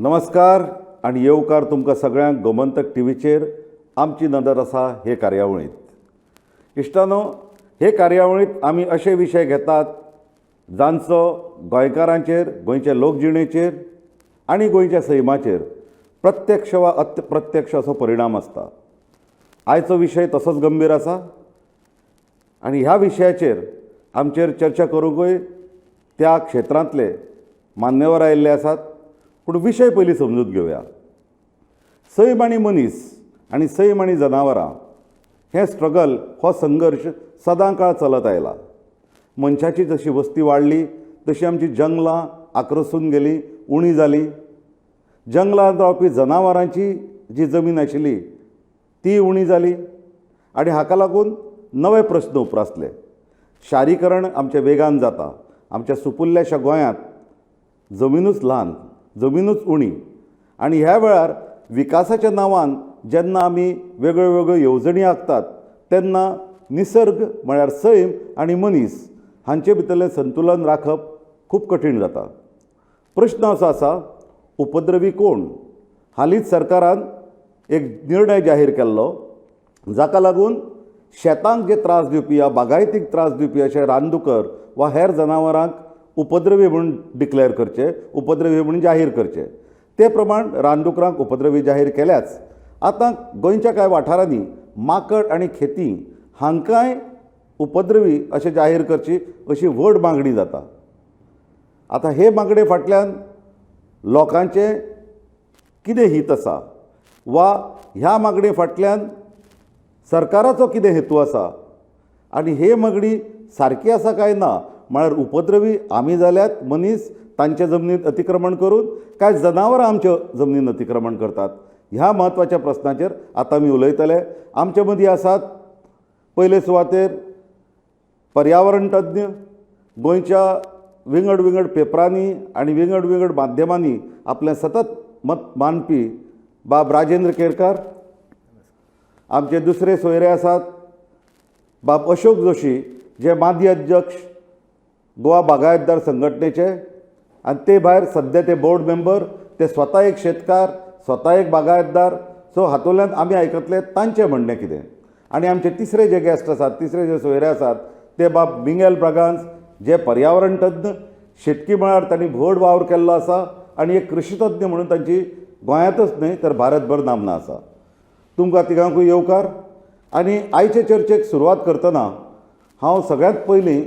नमस्कार आनी येवकार तुमकां सगळ्यांक गोमंतक टिवीचेर आमची नदर आसा हे कार्यावळींत. इश्टानो, हे कार्यावळींत आमी अशे विशय घेतात जांचो गोंयकारांचेर, गोंयच्या लोकजिणेचेर आनी गोंयच्या सैमाचेर प्रत्यक्ष वा अप्रत्यक्ष असो परिणाम आसता. आयचो विशय तसोच गंभीर आसा आनी ह्या विशयाचेर आमचेर चर्चा करूंकूय त्या क्षेत्रांतले मान्यवर आयिल्ले आसात. पूण विशय पयलीं समजून घेवया. सैम आनी मनीस आनी सैम आनी जनावरां हें स्ट्रगल, हो संघर्श सदां काळ चलत आयला. मनशाची जशी वस्ती वाडली तशी आमची जंगलां आक्रसून गेलीं, उणी जालीं. जंगलांत रावपी जनावरांची जी जमीन आशिल्ली ती उणी जाली आनी हाका लागून नवे प्रस्न उप्रासले. शारीकरण आमचें वेगान जाता. आमच्या सुपुल्ल्याशा गोंयांत जमिनूच ल्हान, जमिनूच उणी आनी ह्या वेळार विकासाच्या नांवान जेन्ना आमी वेगळ्यो वेगळ्यो येवजणी आंखतात तेन्ना निसर्ग म्हळ्यार सैम आनी मनीस हांचे भितरलें संतुलन राखप खूब कठीण जाता. प्रश्न असो आसा, उपद्रवी कोण? हालींच सरकारान एक निर्णय जाहीर केल्लो जाका लागून शेतांक जे त्रास दिवपी वा बागायतीक त्रास दिवपी अशे रानदुकर वा हेर जनावरांक उपद्रवी म्हूण डिक्लेअर करचे, उपद्रवी म्हूण जाहीर करचे. ते प्रमाण रानदुकरांक उपद्रवी जाहीर केल्याच. आतां गोंयच्या कांय वाठारांनी माकड आनी खेती हांकांय उपद्रवी अशें जाहीर करची अशी व्हड मागणी जाता. आतां हे मागणे फाटल्यान लोकांचें कितें हीत आसा वा ह्या मागणे फाटल्यान सरकाराचो कितें हेतू आसा आनी हे मागणी सारकी आसा काय ना, म्हळ्यार उपद्रवी आमी जाल्यात मनीस तांच्या जमनींत अतिक्रमण करून, काय जनावरां आमच्या जमनीन अतिक्रमण करतात, ह्या म्हत्वाच्या प्रस्नाचेर आतां आमी उलयतले. आमचे मदीं आसात पयले सुवातेर पर्यावरण तज्ञ, गोंयच्या विंगड विंगड पेपरांनी आनी विंगड विंगड माध्यमांनी आपलें सतत मत मांडपी बाब राजेंद्र केरकार. आमचे दुसरे सोयरे आसात बाब अशोक जोशी, जे माजी अध्यक्ष गोवा बागायतदार संघटनेचे आनी ते भायर सद्या ते बोर्ड मेंबर, ते स्वता एक शेतकार, स्वता एक बागायतदार. सो हातूंतल्यान आमी आयकतले तांचें म्हणणें कितें. आनी आमचे तिसरे जे गेस्ट आसात, तिसरे जे सोयरे आसात ते बाब मिंगेल ब्रागांझ, जे पर्यावरण तज्ञ, शेतकी मळार तांणी व्हड वावर केल्लो आसा आनी एक कृशीतज्ञ म्हणून तांची गोंयांतच न्हय तर भारतभर नामना आसा. तुमकां तिगांकूय येवकार. आनी आयचे चर्चेक सुरवात करतना हांव सगळ्यांत पयलीं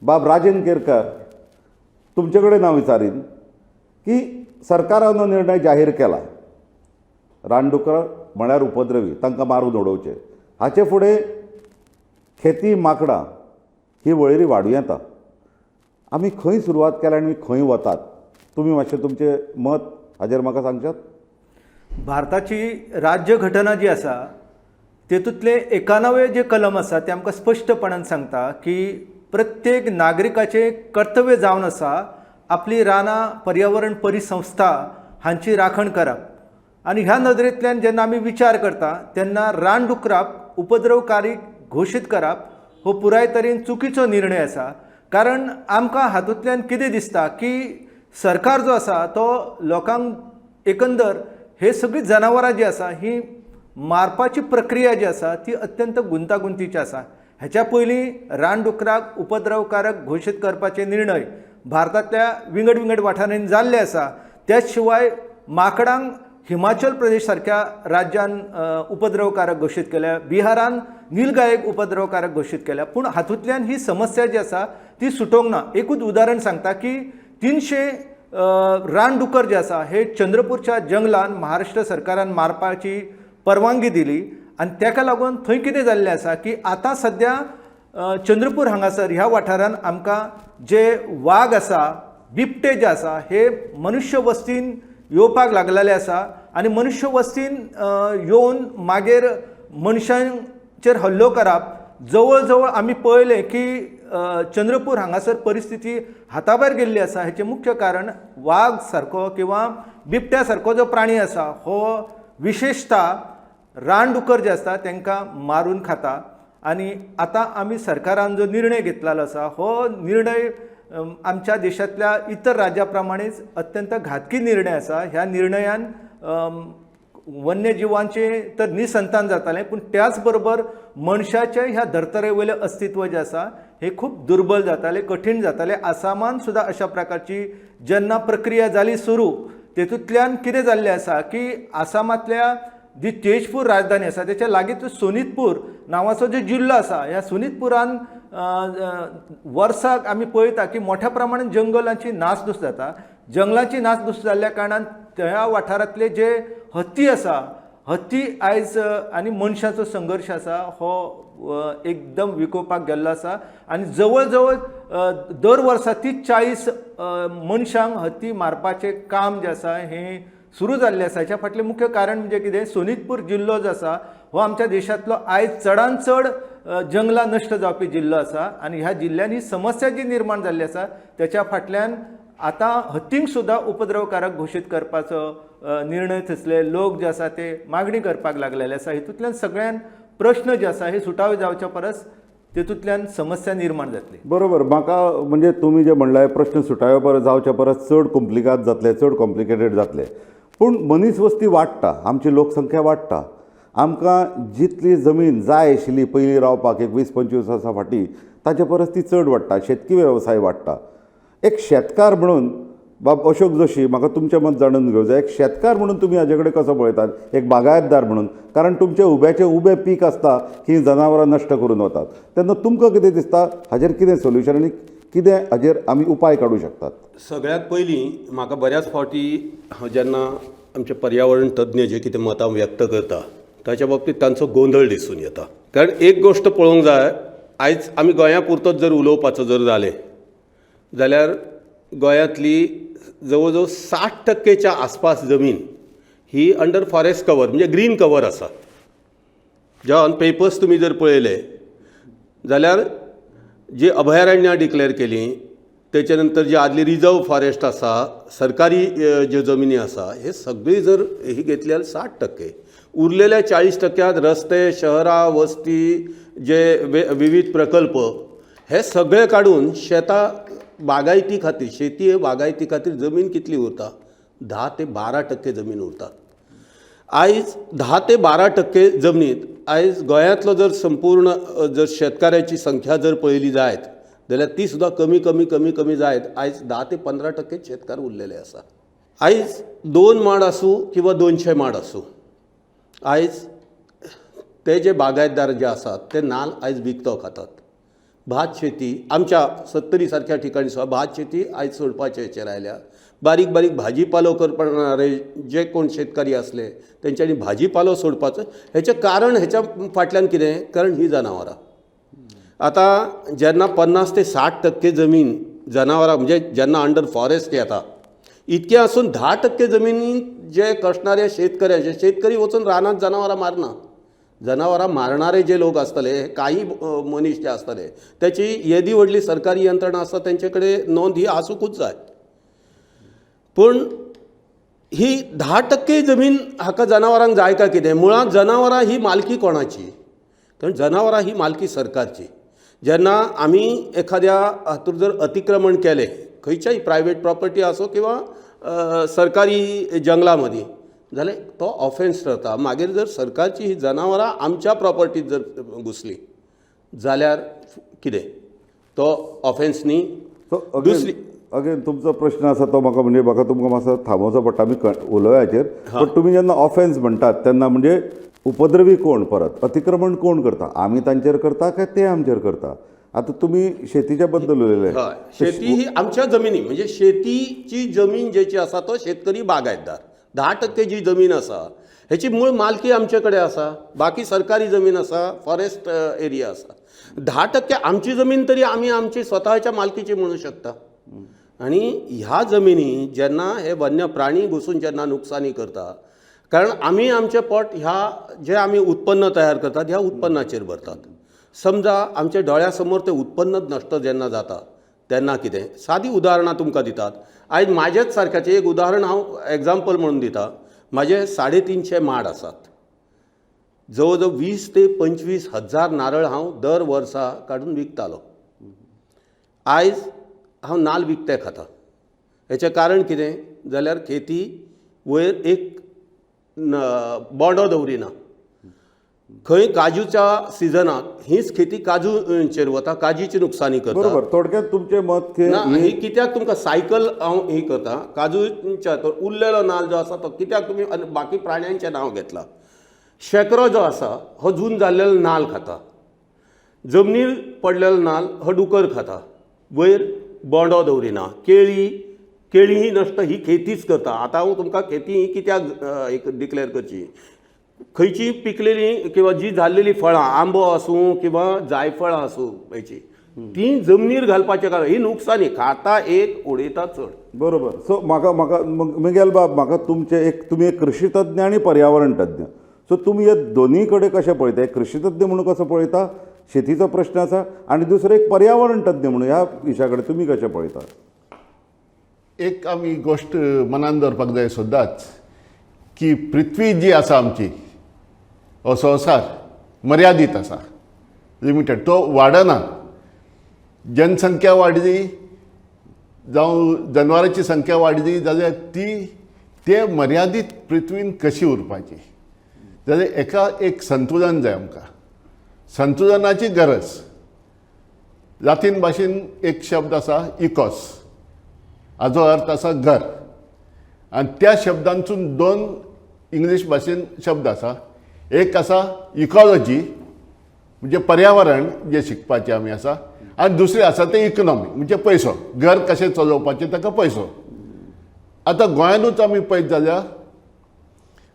बाब राजेंद्र केरकार तुमचे कडेन हांव विचारीन की सरकारान हो निर्णय जाहीर केला, रानडुकर म्हळ्यार उपद्रवी, तांकां मारून उडोवचें. हाचे फुडें खेती माकडां ही वळेरी वाडूं येता. आमी खंय सुरवात केल्या आनी खंय वतात, तुमी मातशें तुमचें मत हाजेर म्हाका सांगशात? भारताची राज्यघटना जी आसा तेतूंतलें 91 जे कलम आसा तें आमकां स्पश्टपणान सांगता की प्रत्येक नागरिकाचें कर्तव्य जावन आसा आपली रानां, पर्यावरण परिसंस्था हांची राखण करप. आनी ह्या नदरेंतल्यान जेन्ना आमी विचार करता तेन्ना रानडुकराक उपद्रवकारी घोशीत करप हो पुराय तरेन चुकीचो निर्णय आसा. कारण आमकां हातूंतल्यान कितें दिसता की सरकार जो आसा तो लोकांक एकंदर हे सगळीं जनावरां जी आसा ही मारपाची प्रक्रिया जी आसा ती अत्यंत गुंतागुंतीची आसा. ह्याच्या पयलीं रानडुकराक उपद्रवकारक घोशीत करपाचे निर्णय भारतांतल्या विंगड विंगड वाठारांनी जाल्ले आसा. त्याच शिवाय माकडांक हिमाचल प्रदेश सारक्या राज्यान उपद्रवकारक घोशीत केल्या, बिहारान नीलगायेक उपद्रवकारक घोशीत केल्या. पूण हातूंतल्यान ही समस्या जी आसा ती सुटोवंक ना. एकूच उदाहरण सांगता की 300 रानडुकर जे आसा हे चंद्रपूरच्या जंगलान महाराष्ट्र सरकारान मारपाची परवानगी दिली आनी तेका लागून थंय कितें जाल्लें आसा की आतां सद्या चंद्रपूर हांगासर ह्या वाठारान आमकां जे वाग आसा, बिबटे जे आसा हे मनुष्य वस्तीन येवपाक लागलेले आसा आनी मनुष्य वस्तीन येवन मागीर मनशांचेर हल्लो करप. जवळ जवळ आमी पळयलें की चंद्रपूर हांगासर परिस्थिती हाता भायर गेल्ली आसा. हेचें मुख्य कारण वाग सारको किंवा बिबट्या सारको जो प्राणी आसा हो विशेशता रानडुकर जे आसता तांकां मारून खाता. आनी आतां आमी सरकारान जो निर्णय घेतलेलो आसा हो निर्णय आमच्या देशांतल्या इतर राज्या प्रमाणेच अत्यंत घातकी निर्णय आसा. ह्या निर्णयान वन्यजिवांचें तर निसंतान जातालें, पूण त्याच बरोबर मनशाचें ह्या धर्तरे वयलें अस्तित्व जें आसा हें खूब दुर्बल जातालें, कठीण जातालें. आसामान सुद्दां अशा प्रकारची जेन्ना प्रक्रिया जाली सुरू, तेतूंतल्यान कितें जाल्लें आसा की आसामांतल्या जी तेजपूर राजधानी आसा तेच्या लागींच सोनीतपूर नांवाचो जो जिल्लो आसा, ह्या सोनीतपुरान वर्साक आमी पळयता की मोठ्या प्रमाणान जंगलांची नासधूस जाता. जंगलाची नासधूस जाल्ल्या कारणान त्या वाठारांतले जे हत्ती आसा, हत्ती आयज आनी मनशाचो संघर्श आसा हो एकदम विकोपाक गेल्लो आसा आनी जवळ जवळ दर वर्सा 30-40 मनशांक हत्ती मारपाचें काम जें आसा हें सुरू जाल्लें आसा. हेच्या फाटलें मुख्य कारण म्हणजे कितें, सोनीतपूर जिल्लो जो आसा हो आमच्या देशांतलो आयज चडान चड जंगलां नश्ट जावपी जिल्लो आसा आनी ह्या जिल्ल्यांनी समस्या जी निर्माण जाल्ली आसा तेच्या फाटल्यान आतां हत्तींक सुद्दां उपद्रवकारक घोशीत करपाचो निर्णय थंयसले लोक जे आसा ते मागणी करपाक लागलेले आसा. हितूंतल्यान सगळ्यान प्रश्न जे आसा हे सुटावे जावच्या परस तेतूंतल्यान समस्या निर्माण जातली. बरोबर, म्हाका म्हणजे तुमी जे म्हणलां प्रश्न सुटावे परस जावच्या परस चड कॉम्प्लिकाद जातले, चड कॉम्प्लिकेटेड जातले. पूण मनीस वस्ती वाडटा, आमची लोकसंख्या वाडटा, आमकां जितली जमीन जाय आशिल्ली पयलीं रावपाक एक 20-25 वर्सां फाटीं ताचे परस ती चड वाडटा, शेतकी वेवसाय वाडटा. एक शेतकार म्हणून बाब अशोक जोशी, म्हाका तुमचें मत जाणून घेवंक जाय, एक शेतकार म्हणून तुमी हाजे कडेन कसो पळयतात, एक बागायतदार म्हणून, कारण तुमचें उब्याचें उबें पीक आसता ही जनावरां नश्ट करून वतात, तेन्ना तुमकां कितें दिसता हाजेर कितें सोल्युशन आनी कितें हाजेर आमी उपाय काडूं शकतात? सगळ्यांत पयलीं म्हाका बऱ्याच फावटी हांव जेन्ना आमचे पर्यावरण तज्ञ जे कितें मतां व्यक्त करता ताच्या बाबतींत तांचो गोंदळ दिसून येता. कारण एक गोश्ट पळोवंक जाय, आयज आमी गोंया पुरतोच जर उलोवपाचो जर जालें जाल्यार गोंयांतली जवळ जवळ 60%च्या आसपास जमीन ही अंडर फॉरेस्ट कवर म्हणजे ग्रीन कवर आसा. जे ऑन पेपर्स तुमी जर पळयले जाल्यार जी अभयारण्यां डिक्लेर केलीं, तेच्या नंतर जी आदली रिजर्व फॉरेस्ट आसा, सरकारी ज्यो जमिनी आसा, हे सगळी जर ही घेतली जाल्यार 60%, उरलेल्या 40% रस्ते, शहरां, वस्ती, जे विविध प्रकल्प हे सगळे काडून शेतां बागायती खातीर, शेती बागायती खातीर जमीन कितली उरता, 10 ते 12% जमीन उरता. आयज 10 ते 12% जमनीत आयज गोंयांतलो जर संपूर्ण जर शेतकाऱ्याची संख्या जर पळयली जायत जाल्यार ती सुद्दां कमी कमी कमी कमी जायत आयज 10 ते 15% शेतकार उरलेले आसा. आयज 2 माड आसूं किंवा 200 माड आसूं, आयज ते जे बागायतदार जे आसात ते नाल आयज विकतो खातात. भात शेती आमच्या 70 सारक्या ठिकाणी सुद्दां भात शेती आयज सोडपाचे हेचेर आयल्या. बारीक बारीक भाजीपालो करणारे जे कोण शेतकरी आसले तेंच्यांनी भाजीपालो सोडपाचो हेचें कारण, हेच्या फाटल्यान कितें कारण, ही जनावरां. आतां जेन्ना 50 ते 60% जमीन जनावरां म्हणजे जेन्ना अंडर फॉरेस्ट येता, इतकें आसून 10% जमिनीन जे कसणारे शेतकऱ्याचे, शेतकरी वचून रानांत जनावरां मारना, जनावरां मारणारे जे लोक आसतले, काही मनीस जे आसतले त्याची येदी व्हडली सरकारी यंत्रणा आसा तेंचे कडेन नोंद ही आसूंकूच जाय. पूण ही 10% जमीन हाका जनावरांक जाय काय कितें? मुळांत जनावरां ही मालकी कोणाची? कारण जनावरां ही मालकी सरकारची. जेन्ना आमी एखाद्या हातूंत जर अतिक्रमण केलें, खंयच्याय प्रायवेट प्रॉपर्टी आसूं किंवा सरकारी जंगलां मदीं, जाल्यार तो ऑफेन्स ठरता. मागीर जर सरकारची ही जनावरां आमच्या प्रॉपर्टीत जर घुसली जाल्यार कितें, तो ऑफेन्स न्ही? दुसरी अगेन तुमचो प्रश्न आसा तो म्हाका म्हणजे म्हाका तुमकां मातसो थांबोवचो पडटा, आमी उलोवया हाचेर. पण तुमी जेन्ना ऑफेन्स म्हणटात तेन्ना म्हणजे उपद्रवी कोण, परत अतिक्रमण कोण करता, आमी तांचेर करता काय ते आमचेर करता? आतां तुमी शेतीच्या बद्दल उलयले. हय, शेती ही आमच्या जमिनी म्हणजे शेतीची जमीन जेची आसा तो शेतकरी बागायतदार. 10% जी जमीन आसा हेची मूळ मालकी आमचे कडेन आसा, बाकी सरकारी जमीन आसा, फॉरेस्ट एरिया आसा. 10% आमची जमीन तरी आमी आमची स्वताच्या मालकीची म्हणू शकता. आनी ह्या जमिनी जेन्ना हे वन्य प्राणी घुसून जेन्ना नुकसानी करता, कारण आमी आमचें पोट ह्या जे आमी उत्पन्न तयार करतात ह्या उत्पन्नाचेर भरतात. समजा आमच्या दोळ्या समोर तें उत्पन्नच नश्ट जेन्ना जाता तेन्ना कितें, सादी उदाहरणां तुमकां दितात. आयज म्हाजेच सारक्याचें एक उदाहरण हांव एग्जाम्पल म्हणून दिता. म्हाजे 350 माड आसात, जवळ जवळ 20 ते 25 हजार नारळ हांव दर वर्सा काडून विकतालो. आयज हांव नाल्ल विकते खाता. हेचें कारण कितें जाल्यार खेती वयर एक बोंडो दवरिना. खंय काजूच्या सिजनाक हीच खेती काजूचेर वता, काजूची नुकसानी करता. बरोबर, थोडक्यात तुमचें मत की ना, ही कित्याक तुमकां सायकल हांव ही करता काजूच्या, तो उरलेलो नाल्ल जो आसा तो कित्याक तुमी आनी बाकी प्राण्यांचें नांव घेतलां. शेकरो जो आसा हो जून जाल्लेलो नाल्ल खाता, जमनीर पडलेलो नाल्ल हो डुकर खाता, वयर बोंडो दवरिना. केळी, केळी ही नश्ट, ही खेतीच करता. आतां हांव तुमकां खेती ही कित्याक एक डिक्लेर करची, खंयची पिकलेली किंवा जी जाल्लेली फळां, आंबो आसूं किंवा जायफळां आसूं हेची, ती जमनीर घालपाचें कारण ही नुकसानी, खाता एक उडयता चड. बरोबर. सो म्हाका म्हाका मिगेल बाब, म्हाका तुमचें एक, तुमी एक कृशी तज्ञ आनी पर्यावरण तज्ञ, सो तुमी हे दोनूय कडेन कशें पळयता? एक कृशी तज्ञ म्हणून कसो पळयता शेतीचो प्रश्न आसा, आनी दुसरें एक पर्यावरण तज्ञ म्हणून ह्या विशया कडेन तुमी कशें पळयता? एक आमी गोश्ट मनान दवरपाक जाय सदांच की पृथ्वी जी आसा आमची, हो संवसार मर्यादीत आसा, लिमिटेड, तो वाडना. जनसंख्या वाडली जावं जनवरांची संख्या वाडली जाल्यार ती ते मर्यादीत पृथ्वीन कशी उरपाची, जाल्यार एका एक संतुलन जाय आमकां. संतुलनाची गरज. लातीन भाशेन एक शब्द आसा इकॉस, हाजो अर्थ आसा घर, आनी त्या शब्दांतसून दोन इंग्लीश भाशेन शब्द आसा. एक आसा इकॉलॉजी म्हणजे पर्यावरण जें शिकपाचें आमी आसा, आनी दुसरें आसा तें इकनॉमी म्हणजे पयसो, घर कशें चलोवपाचें ताका पयसो. आतां गोंयानूच आमी पळयत जाल्यार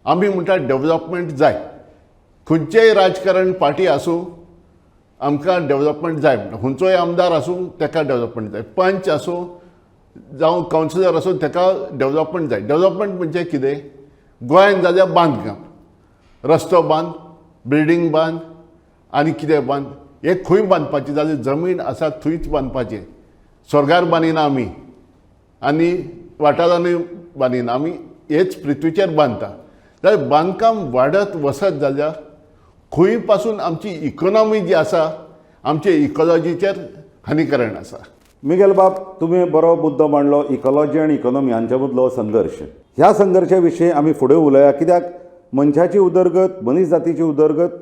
आमी म्हणटा डेवलपमेंट जाय, खंयचेय राजकारण पार्टी आसूं आमकां डेवलपमेंट जाय म्हणटा, खंयचोय आमदार आसूं ताका डेवलपमेंट जाय, पंच आसूं जावं कावन्सिलर आसूं ताका डेवलपमेंट जाय. डेवलपमेंट म्हणजे कितें? गोंयान जाल्यार बांदकाम, रस्तो बांद, बिल्डींग बांद आनी कितें बांद. हें खंय बांदपाचें जाल्यार जमीन आसा थंयच बांदपाचें. स्वर्गार बांदिना आमी आनी वाठारानूय बांदिना, आमी हेच पृथ्वीचेर बांदता. जाल्यार बांदकाम वाडत वचत जाल्यार खंय पासून आमची इकॉनॉमी जी आसा आमचे इकॉलॉजीचेर हानिकरण आसा. मिगेल बाब, तुमी बरो मुद्दो मांडलो, इकॉलॉजी आनी इकॉनॉमी हांचे मदलो संघर्श. ह्या संघर्शा विशीं आमी फुडें उलोवया, कित्याक मनशाची उदरगत, मनीस जातीची उदरगत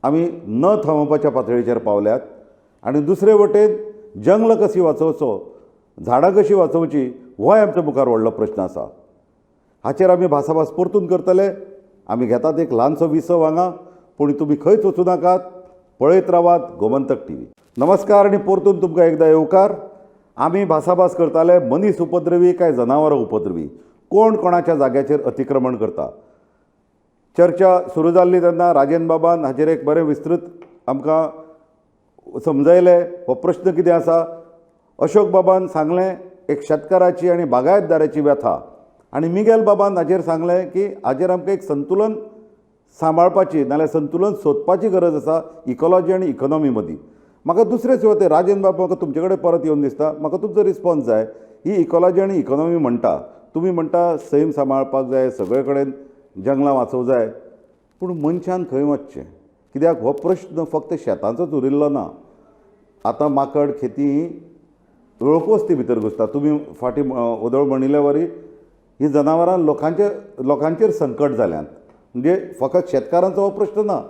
आमी न थांबोवपाच्या पातळीचेर पावल्यात, आनी दुसरे वटेन जंगल कशी वाचोवचो, झाडां कशी वाचोवची, होय आमच्या मुखार व्हडलो प्रश्न आसा. हाचेर आमी भासाभास परतून करतले. आमी घेतात एक ल्हानसो विसव हांगा, पूण तुमी खंयच वचूं नाकात, पळयत रावात गोमंतक टीव्ही. नमस्कार आनी परतून तुमकां एकदां येवकार. आमी भासाभास करताले मनीस उपद्रवी काय जनावरां उपद्रवी, कोण कोणाच्या जाग्याचेर अतिक्रमण करता. चर्चा सुरू जाल्ली तेन्ना राजेंद्र बाबान हाचेर एक बरें विस्तृत आमकां समजयलें हो प्रश्न कितें आसा. अशोक बाबान सांगलें एक शेतकाराची आनी बागायतदाराची व्यथा, आनी मिगेल बाबान हाचेर सांगलें की हाचेर आमकां एक संतुलन सांबाळपाची नाल्यार संतुलन सोदपाची गरज आसा इकॉलॉजी आनी इकॉनॉमी मदीं. म्हाका दुसरे सुवातेर राजेंद्र बाब, म्हाका तुमचे कडेन परत येवन दिसता, म्हाका तुमचो रिस्पॉन्स जाय. ही इकॉलॉजी आनी इकॉनॉमी म्हणटा तुमी, म्हणटा सैम सांबाळपाक जाय, सगळे कडेन जंगलां वाचोवंक जाय, पूण मनशान खंय वचचें? कित्याक हो प्रश्न फक्त शेतांचोच उरिल्लो ना. आतां माकड खेती ही लोकवस्ती भितर घुसता. तुमी फाटीं ओदोळ म्हणिल्ले वरी ही जनावरां लोकांचेर संकट जाल्यांत, म्हणजे फकत शेतकारांचो हो प्रश्न ना.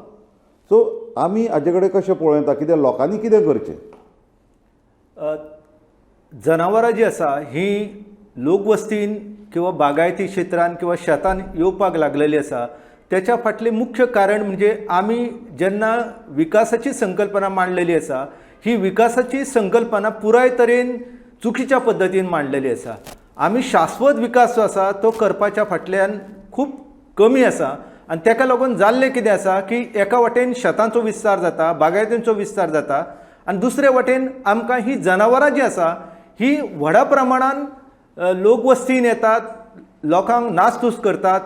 सो आमी हाजे कडेन कशें पळोवं येता, कित्याक लोकांनी कितें करचें? जनावरां जी आसा ही लोकवस्तीन किंवा बागायती क्षेत्रान किंवा शेतान येवपाक लागलेली आसा. त्याच्या फाटलें मुख्य कारण म्हणजे आमी जेन्ना विकासाची संकल्पना मांडलेली आसा, ही विकासाची संकल्पना पुराय तरेन चुकीच्या पद्दतीन मांडलेली आसा. आमी शाश्वत विकास जो आसा तो करपाच्या फाटल्यान खूब कमी आसा, आनी ताका लागून जाल्लें कितें आसा की एका वाटेन शेतांचो विस्तार जाता, बागायतींचो विस्तार जाता, आनी दुसरे वाटेन आमकां ही जनावरां जी आसा ही व्हडा प्रमाणान लोकवस्तीन येतात, लोकांक नासधूस करतात.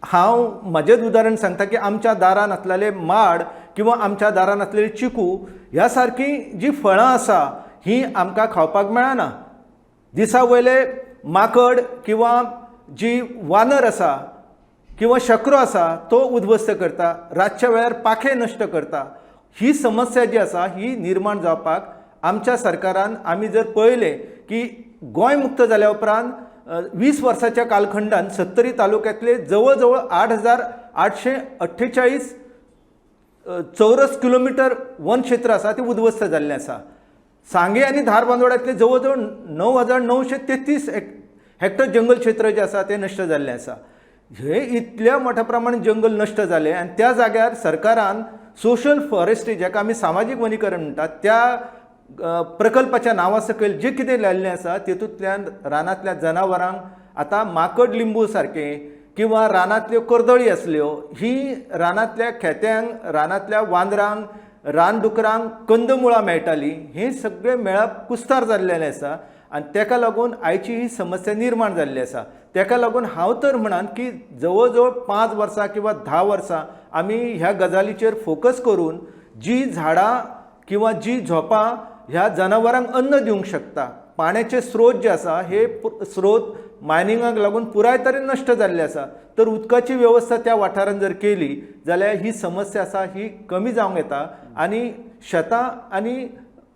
हांव म्हजेंच उदाहरण सांगता की आमच्या दारान आसलेले माड किंवा आमच्या दारान आसलेले चिकू ह्या सारकी जी फळां आसा ही आमकां खावपाक मेळना. दिसा वयले माकड किंवा जी वानर आसा किंवा शकरो आसा तो उद्ध्वस्त करता, रातच्या वेळार पाखें नश्ट करता. ही समस्या जी आसा ही निर्माण जावपाक आमच्या सरकारान आमी जर पळयलें की गोंय मुक्त जाल्या उपरांत 20 वर्साच्या कालखंडान सत्तरी तालुक्यांतले जवळ जवळ 8848 चौरस किलोमिटर वन क्षेत्र आसा तें उद्ध्वस्त जाल्लें आसा. सांगे आनी धारबांदोड्यांतले जवळ जवळ 9933 हेक्टर जंगल क्षेत्र जें आसा तें नश्ट जाल्लें आसा. हे इतल्या मोठ्या प्रमाणात जंगल नश्ट जालें आनी त्या जाग्यार सरकारान सोशल फॉरेस्ट्री, जाका आमी सामाजीक वनीकरण म्हणटात, त्या प्रकल्पाच्या नांवा सकयल जें कितें लायिल्लें आसा तेतूंतल्यान रानांतल्या जनावरांक आतां माकड लिंबू सारकें किंवा रानांतल्यो कर्दळी आसल्यो ही रानांतल्या खेत्यांक, रानांतल्या वांदरांक, रानदुकरांक कंदमुळां मेळटालीं, हें सगळें मेळप कुस्तार जाल्लें आसा आनी तेका लागून आयची ही समस्या निर्माण जाल्ली आसा. तेका लागून हांव तर म्हणान की जवळ जवळ 5 वर्सां किंवा 10 वर्सां आमी ह्या गजालीचेर फोकस करून जी झाडां किंवा जी झोपां ह्या जनावरांक अन्न दिवंक शकता, पाण्याचे स्रोत जे आसा हे स्रोत मायनिंगाक लागून पुराय तरेन नश्ट जाल्ले आसा, तर उदकाची वेवस्था त्या वाठारान जर केली जाल्यार ही समस्या आसा ही कमी जावंक येता आनी शेतां आनी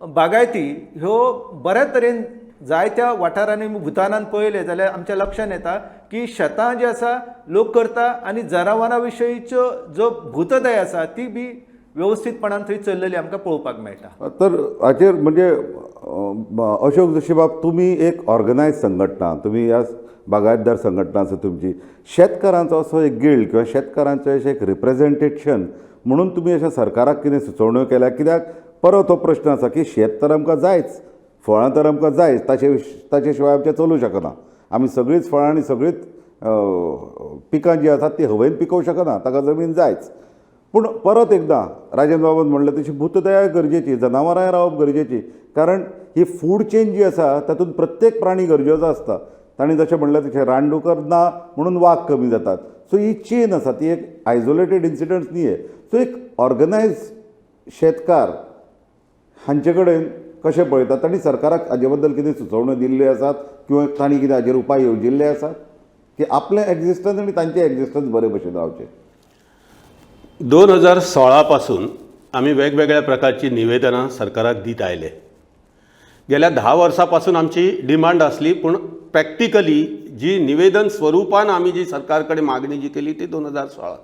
बागायती ह्यो बऱ्या तरेन जायत्या वाठारांनी भुतानान पळयलें जाल्यार आमच्या लक्षांत येता की शेतां जी आसा लोक करता आनी जनावरां विशयीच्यो जो भूतदया आसा ती बी वेवस्थीतपणान थंय चल्लेली आमकां पळोवपाक मेळटा. तर हाचेर म्हणजे अशोक जोशी बाब, तुमी एक ऑर्गनायज संघटना, तुमी ह्या बागायतदार संघटना आसा तुमची, शेतकारांचो असो एक गिल्ड किंवा शेतकारांचें अशें एक रिप्रेजेंटेशन म्हणून तुमी अशें सरकाराक कितें सुचोवण्यो केल्या? कित्याक परत हो प्रश्न आसा की शेत तर आमकां जायच, फळां तर आमकां जायच, ताचे शिवाय आमचें चलूं शकना. आमी सगळींच फळां आनी सगळींच पिकां जीं आसात तीं हवेन पिकोवंक शकना, ताका जमीन जायच. पूण परत एकदां राजन बाबान म्हणलें तशी भूतदया गरजेची, जनावरांय रावप गरजेची, कारण ही फूड चेन जी आसा तातूंत प्रत्येक प्राणी गरजेचो आसता. ताणें जशें म्हणलें तशें रानडुकर ना म्हणून वाग कमी जातात. सो ही चेन आसा ती एक आयजोलेटेड इन्सिडंट्स न्ही हे. सो एक ऑर्गनायज शेतकार हांचे कडेन कशें पळयतात आनी सरकाराक हाजे बद्दल कितें सुचोवण्यो दिल्ल्यो आसात किंवा तांणी कितें हाजेर उपाय येवजिल्ले आसात की आपलें एग्जिस्टन्स आनी तांचें एग्जिस्टन्स बरे भशेन रावचें? 2016 पासून आमी वेगवेगळ्या प्रकारची निवेदनां सरकाराक दीत आयले. गेल्या 10 वर्सां पासून आमची डिमांड आसली, पूण प्रॅक्टिकली जी निवेदन स्वरुपान आमी जी सरकार कडेन मागणी जी केली ती 2016,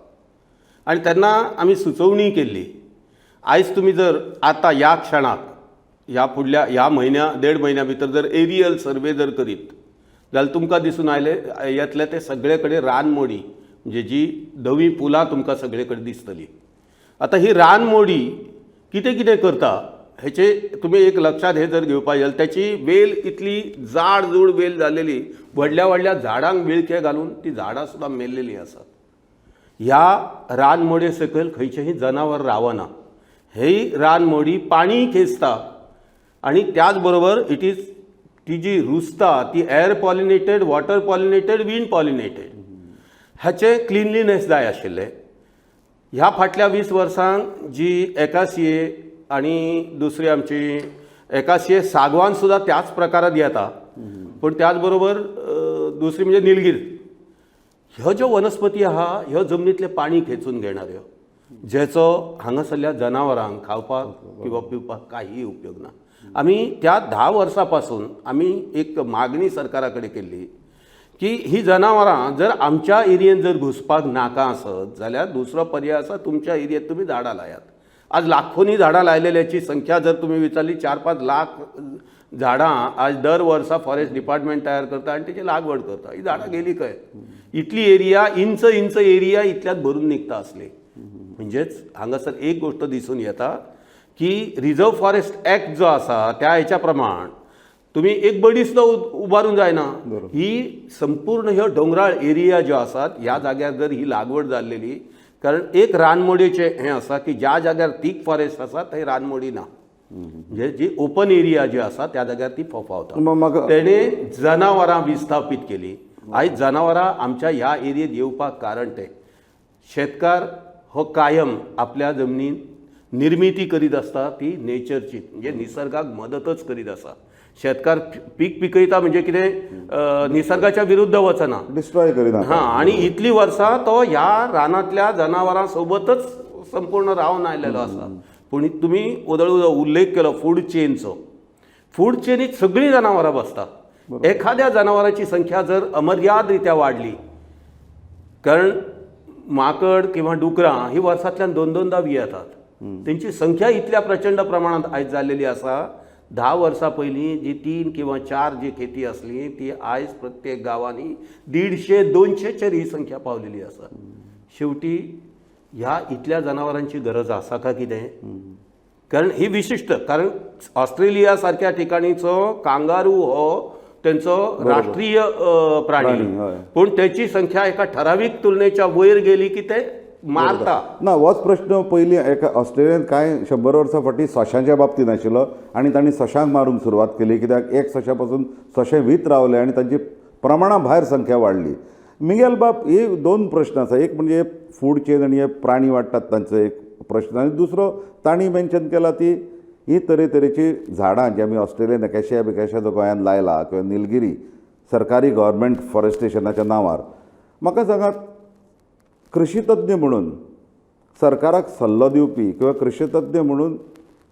आनी तेन्ना आमी सुचोवणी केल्ली. आयज तुमी जर आतां ह्या क्षणाक ह्या फुडल्या ह्या म्हयन्या देड म्हयन्या भितर जर एरियल सर्वे जर करीत जाल्यार तुमकां दिसून आयले येतले ते सगळे कडेन रानमोडी, म्हणजे जी धवी फुलां तुमकां सगळे कडेन दिसतली. आतां ही रानमोडी कितें कितें करता हेचे तुमी एक लक्षांत हे जर घेवपाक जाल्यार त्याची वेल इतली जाड जूड वेल जालेली, व्हडल्या व्हडल्या झाडांक विळखे घालून ती झाडां सुद्दां मेल्लेली आसात. ह्या रानमोडे सकयल खंयचेंय जनावर रावना. ही रानमोडी पाणी खेचता आनी त्याच बरोबर it is ती जी रुजता ती air pollinated, water pollinated, wind pollinated. हाचें क्लिनलीनेस जाय आशिल्लें. ह्या फाटल्या 20 वर्सांक जी एकासिये आनी दुसरी आमची एकासिये सागवान सुद्दां त्याच प्रकारांत येता, पूण त्याच बरोबर दुसरी म्हणजे निलगीर. ह्यो ज्यो वनस्पती आहा ह्यो जमनींतलें पाणी खेचून घेणाऱ्यो, जेचो हांगासरल्या जनावरांक खावपाक किंवा पिवपाक काही उपयोग ना. आमी त्या 10 वर्सां पासून आमी एक मागणी सरकारा कडेन केल्ली की ही जनावरां जर आमच्या एरियेन जर घुसपाक नाका आसत जाल्यार दुसरो पर्याय आसा, तुमच्या एरियेंत तुमी झाडां लायात. आज लाखोंनी झाडां लायलेल्याची संख्या जर तुमी विचारली 4-5 लाख झाडां आज दर वर्सा फॉरेस्ट डिपार्टमेंट तयार करता आनी तेची लागवड करता. ही झाडां गेली खंय? इतली एरिया, इंच इंच एरिया इतल्यात भरून निघता आसली. म्हणजेच हांगासर एक गोश्ट दिसून येता की रिजर्व फॉरेस्ट एक्ट जो आसा त्या हेच्या प्रमाण तुमी एक बडी सुद्दां उबारूंक जायना. ही संपूर्ण ह्यो दोंगराळ एरिया ज्यो आसात ह्या जाग्यार जर ही लागवड जाल्लेली, कारण एक रानमोडीचें हें आसा की ज्या जाग्यार थीक फॉरेस्ट आसा थंय रानमोडी ना, म्हणजे जी ओपन एरिया जी आसा त्या जाग्यार ती फोफावता. तेणें जनावरां विस्थापीत केली. आयज जनावरां आमच्या ह्या एरियेंत येवपाक कारण तें शेतकार हो कायम आपल्या जमनीन निर्मिती करीत आसता ती नेचरची, म्हणजे निसर्गाक मदतच करीत आसा. शेतकार पीक पिकयता म्हणजे कितें निसर्गाच्या विरुद्ध वचना, डिस्ट्रॉय करिना. हां, आनी इतली वर्सां तो ह्या रानांतल्या जनावरां सोबतच संपूर्ण रावन आयलेलो आसा. पूण तुमी ओदळ उल्लेख केलो फूड चेनचो. फूड चेनीत सगळीं जनावरां बसता. एखाद्या जनावराची संख्या जर अमर्यादरित्या वाडली, कारण माकड किंवा डुकरां ही वर्सांतल्यान दोन दोनदा वियेतात, तेंची संख्या इतल्या प्रचंड प्रमाणांत आयज जाल्लेली आसा. 10 वर्सां पयलीं जी 3 किंवा 4 जी खेती आसली ती आयज प्रत्येक गांवांनी 150 200चेर ही संख्या पावलेली आसा. शेवटी ह्या इतल्या जनावरांची गरज आसा का कितें? कारण ही विशिश्ट, कारण ऑस्ट्रेलिया सारक्या ठिकाणीचो कांगारू हो तेंचो राष्ट्रीय प्राणी, पूण तेची संख्या एका ठरावीक तुलनेच्या वयर गेली की ते मारता. ना, होच प्रश्न पयलीं एका ऑस्ट्रेलियेंत कांय 100 वर्सां फाटीं सोंशांच्या बाबतींत आशिल्लो आनी तांणी सोंशांक मारूंक सुरवात केली, कित्याक एक सोंशा पासून सोंशे व्हीत रावले आनी तांची प्रमाणा भायर संख्या वाडली. मिगेल बाब, हे दोन प्रश्न आसा, एक म्हणजे फूड चेन आनी हे प्राणी वाडटात तांचो एक प्रश्न, आनी दुसरो तांणी मेन्शन केला ती ही तरेतरेची झाडां जी आमी ऑस्ट्रेलियन अकेशिया बिकेशिया जो गोंयांत लायला किंवा निलगिरी सरकारी गव्हर्मेंट फॉरेस्टेशनाच्या नांवार, म्हाका सांगात कृषीतज्ञ म्हणून सरकाराक सल्लो दिवपी किंवा कृषीतज्ञ म्हणून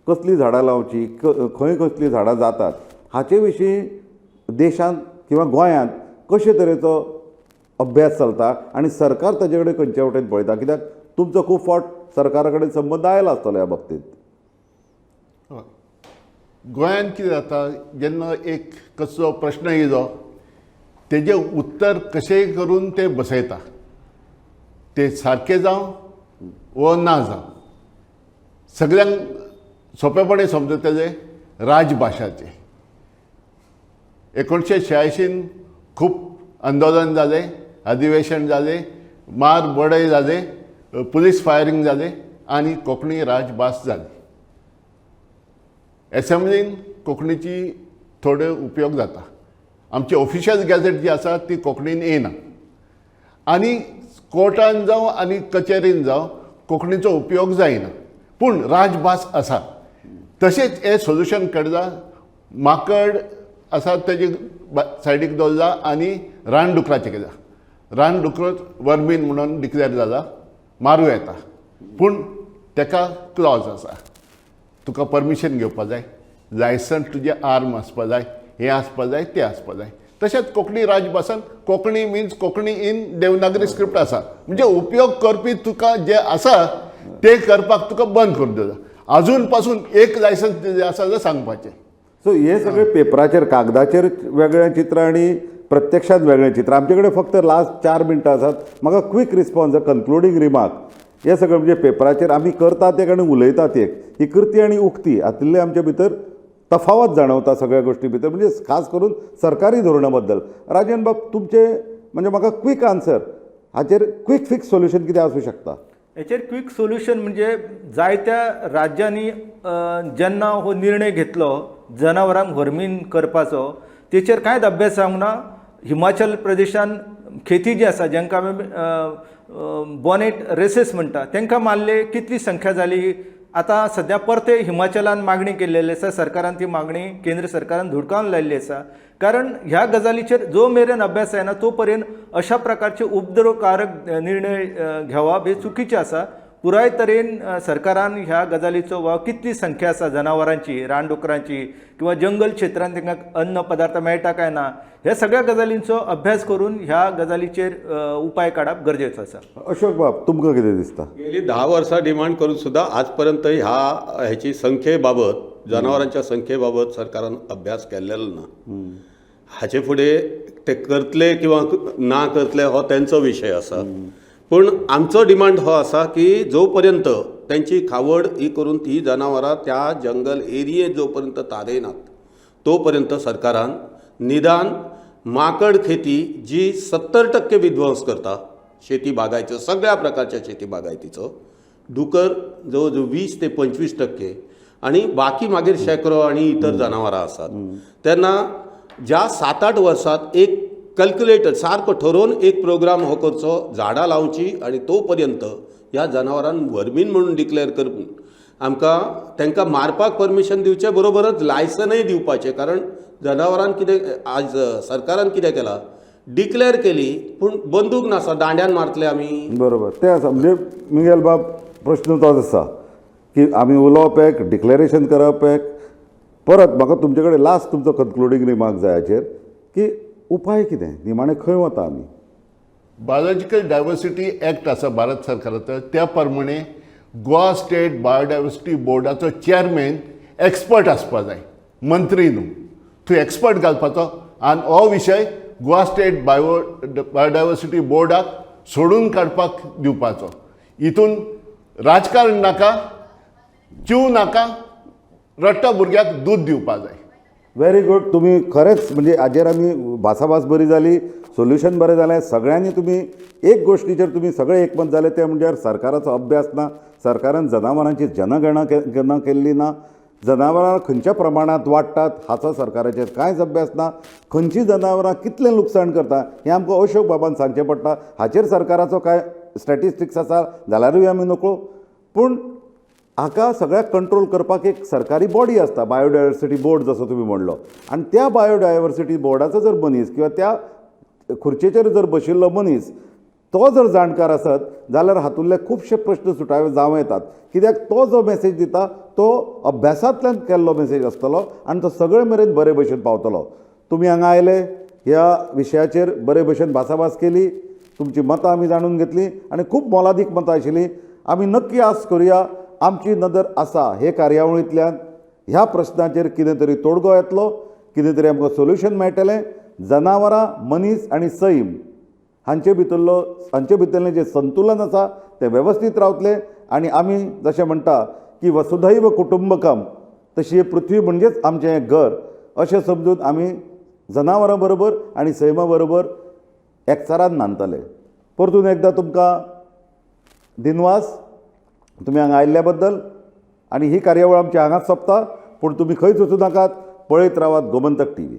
कसलीं झाडां लावचीं, खंय कसलीं झाडां जातात हाचे विशीं देशांत किंवा गोंयांत कशे तरेचो अभ्यास चलता आनी सरकार ताजे कडेन खंयचे वटेन पळयता? कित्याक तुमचो खूब फावट सरकारा कडेन संबंद आयला आसतलो ह्या बाबतींत. गोंयांत कितें जाता, जेन्ना एक कसलो प्रश्न येयलो तेजें उत्तर कशेंय करून ते बसयता, ते सारकें जावं वो ना जावं, सगळ्यांक सोंपेपणी समजतलें. राजभाशाचें 1986 खूब आंदोलन जालें, अधिवेशन जालें, मार बडय जाले, पुलीस फायरींग जालें आनी कोंकणी राजभास जाली. एसेंब्लीन कोंकणीची थोडे उपयोग जाता, आमची ऑफिशियल गॅझेट जी आसा ती कोंकणीन येना आनी कोर्टान जावं आनी कचेरीन जावं कोंकणीचो उपयोग जायना, पूण राजभास आसा. तशेंच हें सोल्युशन काडलां, माकड आसा तेजे सायडीक दवरला आनी रानडुकराचें केलां. रानडुकर वर्मीन म्हणून डिक्लेर जाला, मारूं येता, पूण तेका क्लॉज आसा, तुका परमिशन घेवपा जाय, लायसन्स तुजें आर्म आसपा जाय, हें आसपा जाय, तें आसपा जाय. तशेंच Konkani राजभासान Konkani means Konkani in Devanagari script आसा, म्हणजे उपयोग करपी तुका जे आसा ते करपाक तुका बंद करून दिला. अजून पासून एक लायसन्स दिलें आसा जाल्यार सांगपाचें. सो हे सगळे पेपराचेर कागदाचेर वेगळें चित्र आनी प्रत्यक्षांत वेगळें चित्र. आमचे कडेन फक्त लास्ट 4 मिनटां आसात, म्हाका क्वीक रिस्पॉन्स, कन्क्लुडींग रिमार्क. हे सगळें म्हणजे पेपराचेर आमी करतात एक आनी उलयतात एक, ही कृती आनी उक्ती हातूंतले आमचे भितर तफावत जाणवता सगळ्या गोश्टी भितर, म्हणजे खास करून सरकारी धोरणा बद्दल. राजन बाब, तुमचे म्हणजे म्हाका क्वीक आन्सर हाचेर, क्वीक फिक्स सोल्युशन कितें आसूं शकता? हेचेर क्वीक सोल्युशन म्हणजे जायत्या राज्यांनी जेन्ना हो निर्णय घेतलो जनावरांक व्हरमीन करपाचो, तेचेर कांयच अभ्यास जावंक ना. हिमाचल प्रदेशान खेती जी आसा, जांकां आमी बोनेट रेसीस म्हणटा, तांकां मारले, कितली संख्या जाली. आतां सद्या परते हिमाचलान मागणी केल्लेली आसा, सरकारान ती मागणी केंद्र सरकारान धुडकावन लायिल्ली आसा. कारण ह्या गजालीचेर जो मेरेन अभ्यास जायना तो पर्यंत अशा प्रकारचे उपद्रवकारक निर्णय घेवप हे चुकीचें आसा. पुराय तरेन सरकारान ह्या गजालीचो वा कितली संख्या आसा जनावरांची, रानडुकरांची किंवा जंगल क्षेत्रांत तांकां अन्न पदार्थ मेळटा काय ना, ह्या सगळ्या गजालींचो अभ्यास करून ह्या गजालीचेर उपाय काडप गरजेचो आसा. अशोक बाब, तुमकां कितें दिसता? गेली 10 वर्सां डिमांड करून सुद्दां आजपर्यंत ह्या ह्याची संख्ये बाबत, जनावरांच्या संख्ये बाबत सरकारान अभ्यास केल्लेलो ना. हाचे फुडें ते करतले किंवा ना करतले हो तेंचो विशय आसा, पूण आमचो डिमांड हो आसा की जो पर्यंत तेंची खावड ही करून ती जनावरां त्या जंगल एरियेंत जो पर्यंत तारयनात तो पर्यंत सरकारान निदान माकड खेती जी 70% विध्वंस करता शेती बागायचो, सगळ्या प्रकारच्या शेती बागायतीचो, डुकर जवळ जवळ 20 ते 25% आनी बाकी मागीर शेकरो आनी इतर जनावरां आसात. तेन्ना ज्या 7-8 वर्सांत एक कॅल्क्युलेटेड सारको ठरोवन एक प्रोग्राम हो करचो, झाडां लावची आनी तो पर्यंत ह्या जनावरांक व्हरमीन म्हणून डिक्लेर करून आमकां तांकां मारपाक परमिशन दिवचे बरोबरच लायसनय दिवपाचें. कारण जनावरांक कितें आज सरकारान कितें केलां, डिक्लेर केली पूण बंदूक नासा, दांड्यान मारतले आमी. बरोबर तें आसा. म्हणजे मिगेल बाब, प्रश्न तोच आसा की आमी उलोवप एक, डिक्लेरेशन करप एक, परत म्हाका तुमचे कडेन लास्ट तुमचो कन्क्लुडींग रिमार्क जाय हाचेर की उपाय कितें, निमाणें खंय वता आमी? बायोलॉजिकल डायवर्सिटी एक्ट आसा भारत सरकाराचो, त्या प्रमाणे गोवा स्टेट बायोडायवर्सिटी बोर्डाचो चेअरमॅन एक्सपर्ट आसपा जाय, मंत्री न्हू. थंय एक्सपर्ट घालपाचो आनी हो विशय गोवा स्टेट बायोडायवर्सिटी बोर्डाक सोडून काडपाक दिवपाचो. हितून राजकारण नाका, चिव नाका, रडटा भुरग्याक दूद दिवपा जाय. Very good. तुमी खरेंच म्हणजे हाजेर आमी भासाभास बरी जाली, सोल्युशन बरें जालें. सगळ्यांनी तुमी एक गोश्टीचेर तुमी सगळे एकमत जाले, तें म्हणजे सरकाराचो अभ्यास ना, सरकारान जनावरांची जनगणना केन्ना केल्ली ना, जनावरां खंयच्या प्रमाणांत वाडटात हाचो सरकाराचेर कांयच अभ्यास ना, खंयचीं जनावरां कितलें लुकसाण करता हें आमकां अशोक बाबान सांगचें पडटा. हाचेर सरकाराचो कांय स्टॅटिस्टिक्स आसा जाल्यारूय आमी नकळो. पूण हाका सगळ्याक कंट्रोल करपाक एक सरकारी बॉडी आसता, बायोडायवर्सिटी बोर्ड जसो तुमी म्हणलो, आनी त्या बायोडायवर्सिटी बोर्डाचो जर मनीस किंवा त्या खुर्चेचेर जर बशिल्लो मनीस तो जर जाणकार आसत जाल्यार हातूंतले खुबशे प्रश्न सुटावे जावं येतात. कित्याक तो जो मॅसेज दिता तो अभ्यासांतल्यान केल्लो मॅसेज आसतलो आनी तो सगळे मेरेन बरे भशेन पावतलो. तुमी हांगा आयले, ह्या विशयाचेर बरे भशेन भासाभास केली, तुमची मतां आमी जाणून घेतलीं आनी खूब मोलादीक मतां आशिल्लीं. आमी नक्की आस करुया आमची नदर आसा हे कार्यावळींतल्यान ह्या प्रश्नाचेर कितें तरी तोडगो येतलो, कितें तरी आमकां सोल्युशन मेळटलें. जनावरां, मनीस आनी सैम हांचे भितरलो हांचे भितरलें जें संतुलन आसा तें वेवस्थीत रावतलें आनी आमी जशें म्हणटा की वसुधैव कुटुंबकम, तशी ही पृथ्वी म्हणजेच आमचें हें घर अशें समजून आमी जनावरां बरोबर आनी सैमा बरोबर एकचारान नांदतले. परतून एकदां तुमकां दिनवास तुमी हांगा आयिल्ल्या बद्दल आनी ही कार्यावळ आमची हांगाच सोंपता. पूण तुमी खंयच वचूं नाकात, पळयत रावात गोमंतक टी व्ही.